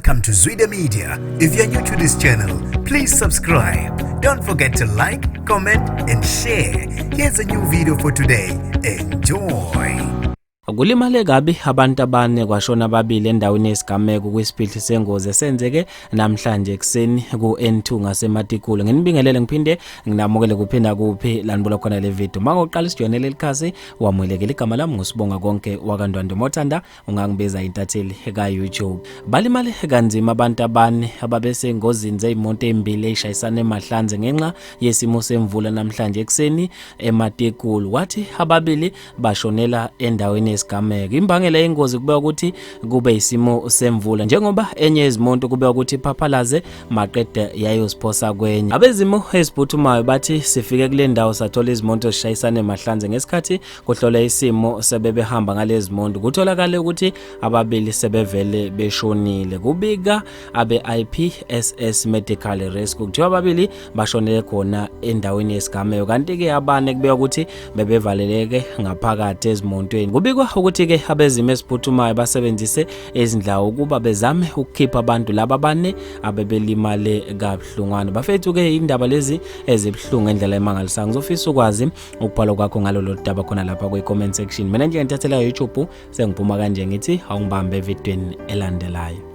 Welcome to Zwida Media. If you're new to this channel, please subscribe. Don't forget to like, comment, and share. Here's a new video for today. Enjoy. Kulimale kabi abantu abane kwashona ababili endaweni yesigameko kwisiphihli sengozi esenzeke namhlanje ekuseni ku-N2 ngaseMatikulu. Nginibingelele ngiphinde nginamukele kuphinda kuphi la nibuka khona le video. Mangoqala isijoyinele likhasi wamukelekile igama lami nguSibonga konke wakaNdwandwe Mothanda ungangibiza intatheli ka-YouTube. Balimale kanzima abantu abane ababesengozini zezimoto ezimbili ezishayisana eMahlanze ngenxa yesimo semvula namhlanje ekuseni eMatikulu. Kwathi ababili bashonela endaweni yesigameko. Imbangela yengozi kubekwa ukuthi kube isimo semvula njengoba enye yezimoto kubekwa ukuthi iphaphalaze maqede yayoziphosa kwenye. Abezimo eziphuthumayo bathi sifike kule ndawo sathola izimoto zishayisana eMahlanze ngesikhathi kuhlola isimo sebebehamba ngalezi muntu kutholakale ukuthi ababili sebevele beshonile kubika abe-IPSS Medical Rescue kuthiwa ababili bashonele khona endaweni yesigameko kanti-ke abane kubekwa ukuthi bebevaleleke ngaphakathi ezimontweni kubikwa ukuthi-ke abezimo eziphuthumayo basebenzise izindlawu ukuba bezame ukukhipha abantu laba abane abebelimale kabuhlungwana bafethu-ke indaba lezi ezibuhlungu ngendlela emangalisayo ngizofisa ukwazi ukubhala kwakho ngalolu daba khona lapha kwi-comment section. Mina nje ngithathela YouTube sengiphuma kanje ngithi awungibambe evidweni elandelayo.